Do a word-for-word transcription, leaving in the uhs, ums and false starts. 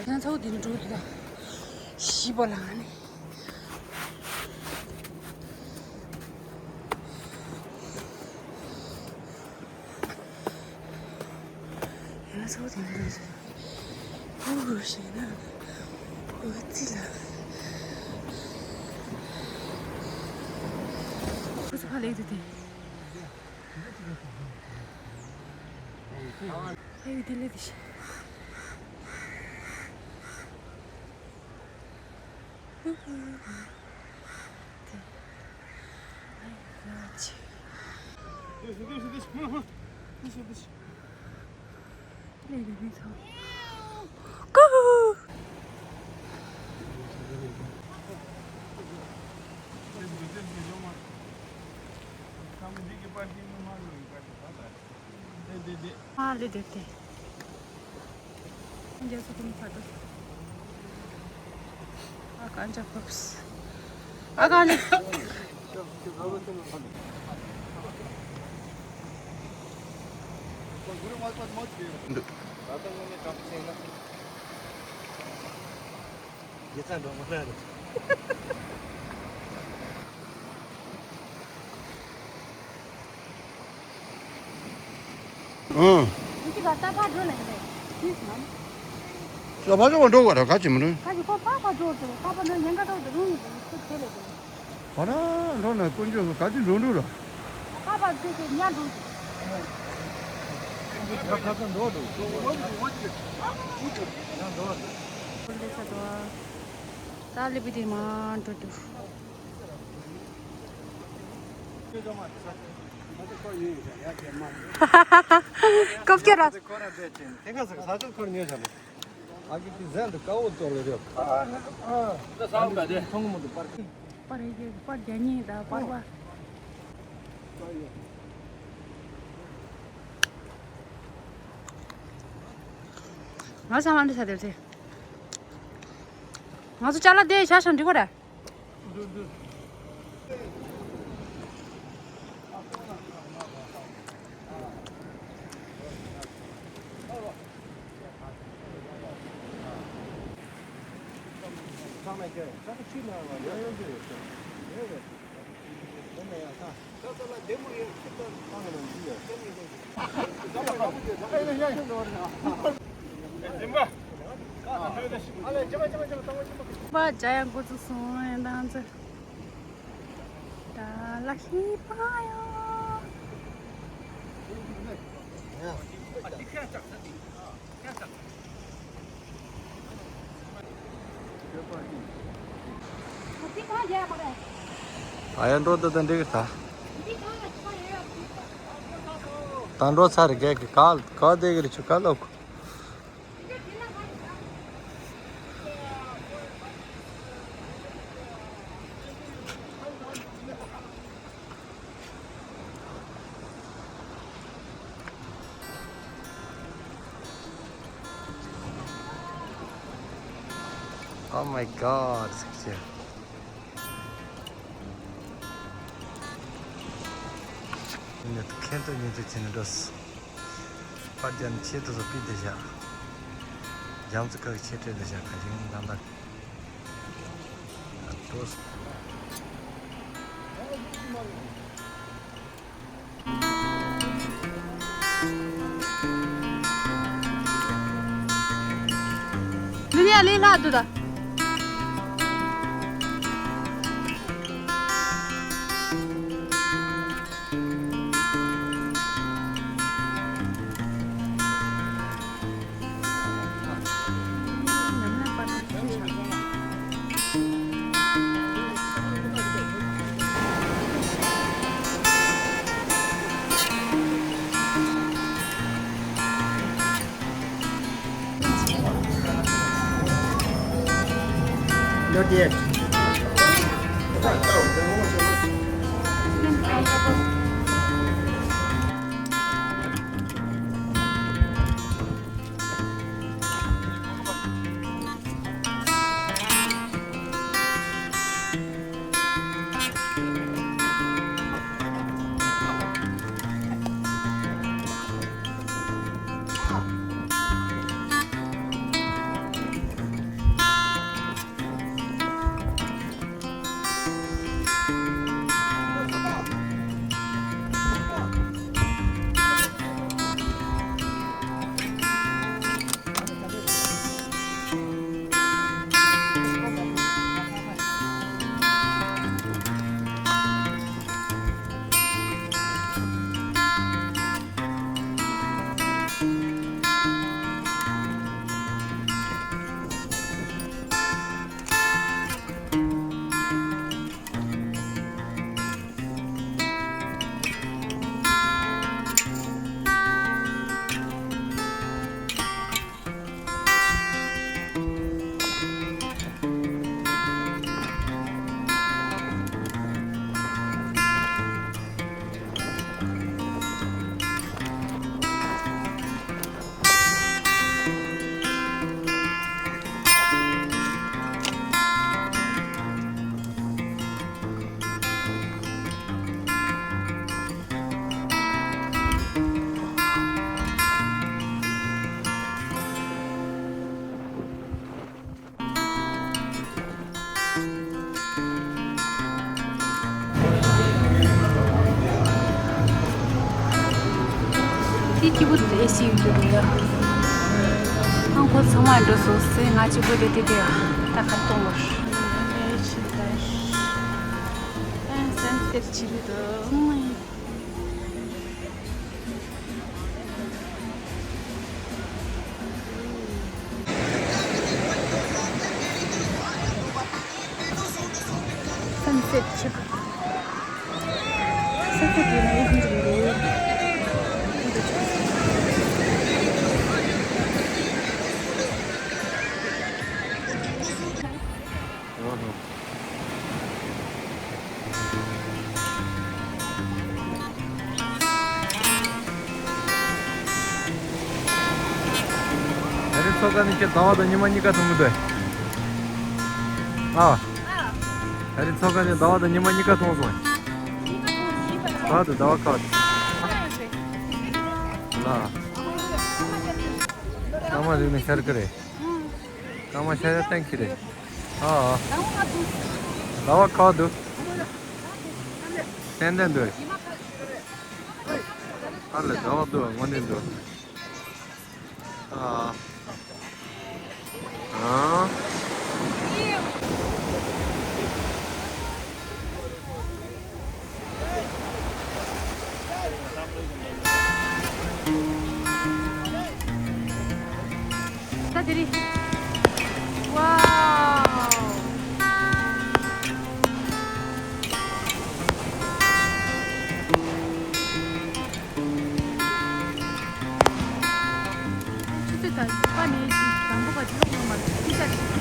ང་ཚོ་འདི་ནས་འགྲོ་འདུག་ད། ཤི་པ་ལ་ནི། ང་ཚོ་དེ་འདྲ་རེད། ཨུ་ཞེ་ན། ཨུ་ཙི་ལ། ཁོ་ཚོ་ཕ་ལེགས་དུ་དེ། ཨེ་དེ་ལེགས་དེ་ཤི། ཨ་ལེ་དེ་དེ། རྒྱ་སོ་ཀུན་ཕ་དོ། ཨ་ཀ་ཨན་ཅག་ཕོབས། ཨ་ཀ་ཨན་ཅག་འདུག་ཡིད་ཚ་འགྲོ་མ་ན་རེད། ཨང་། ཁྱེད་ཀྱིས་ད་ལྟ་ཕར་འགྲོ་ལ་ཡིན་པས། ཁྱེད་ཀྱིས་ང་། ས་ཕར་ཕྱོགས་པ་འགྲོ་དགོས་ར་ག་ཅི་མི་འདུག་ག་ཅི་ཁོ་ཕར་ཕར་འགྲོ་དུས་ཁ་པར་འགྲོ་ཉེན་ཁ་ཐོག་ཏུ་རུང་ཡིན་པས་ཁོ་དེ་ལས་དེ། ཕར་འགྲོ་ན་དཀོན་མཆོག་གི་ག་ཅི་འགྲོ་འགྲོ་ར། ཁ་པར་བཙལ་ཏེ་ཉལ་འགྲོ། ཁ་ཁ་ཚ་འགྲོ་འགྲོ། ཡང་འགྲོ། ཁོ་འདྲ་ཆགས་འདུག་ད་ལི་པི་དེ་མ་འགྲོ་འདུག་སྐབས་ཀྱི་ར། ཨ་གི་གི་ཟན་དུ་ཀ་འོ་ཙོ་ལེ་རེད། ཨ་ཨ་ཨ། ད་སང་ག་དེ། ཐོང་མོ་དུ་པར། པར་རེ་རེ་པར་རྒྱ་ཉིད་དང་པར་པ། ང་ཚང་མ་འདི་ས་དེར་ཚེ། ང་ཚོ་ཅ་ལག་དེ་ཤ་ཤ་འགྲིག་པ་རེད། པ་ཇ་ཡང་འགོ་བཙུགས་སོང་ཡང་དང་ཚེ། ད་ལ་ཤི་པ་ཡོ། ཨ་ཡ་འགྲོ་འདི་དང་འགྲིག་གི་ད། ད་འགྲོ་ཚར་རེད་གས་གི་ག་ག་བསྡད་གི་རེད་ཆུ་ག་ལོག Oh my god, ཟེར་གྱི། ཉི་ཁེན་ཏུ་ཉི་ཏུ་ཁྱེར་ནས་འགྲོ། པར་རྒྱབ་ནས་ཆེད་དུ་བཟོ་པི་དེ་བཞག་རྒྱ་མཚོ་ཁ་གི་ཆེ་གྲས་དེ་བཞག་ག་ཞིང་འདམ་པར་འགྲོ། ལི་ལི་ཡ་ལི་ལྷག་འདུག་ད། Not yet. དེ་སྐྱིད་པོ་དེ་ཨེ་སི་ཡོད་རྒྱུ་རེད་ཡ། ཨང་ཁོ་ཚང་མ་འགྲོ་སོང་ཟེར། ང་གཅིག་པོ་དེ་དེ་དེ་ཡ། ད་ཁ་གཏོང་བར། ཨ་སན་སེཊ་བྱེད་ཀྱི་འདུག་སན་སེཊ་ཆེ། སན་སེཊ་ཡིན་ན་ཡིན་གྱི་རེད། ཨ་རི་ཚོ་ཀ་ནི་ཁྱེད་ཟླ་བ་དང་ཉི་མ་གཉིས་ཀ་མཐོང་གི་འདུག་ཨ། ཨ་རི་ཚོ་ཀ་ནི་ཟླ་བ་དང་ཉི་མ་གཉིས་ཀ་མཐོང་སོང་། ཁ་དུ་ཟླ་བ་ཁ་དུ། ལ། སྐར་མ་རིག་ནི་ཤར་གི་རེད། སྐར་མ་ཤར་ཡ་ཐེངས་ཤིག་རེད། ཨ། ཟླ་བ་ཁ་དུ། ཏན་ཏན་འདུག་ཨ་ལས་ཟླ་བ་འདུག་དངོས་གནས་འདུག་ཨ། ཨ། ད་དེ་རིང་། ཝའོ། ཆུ་ཚོད་དང་པ་ནས་དང་པོ་བར་གློག་ཡོང་མ་རེད། ཅི་ལྟར་བྱེད།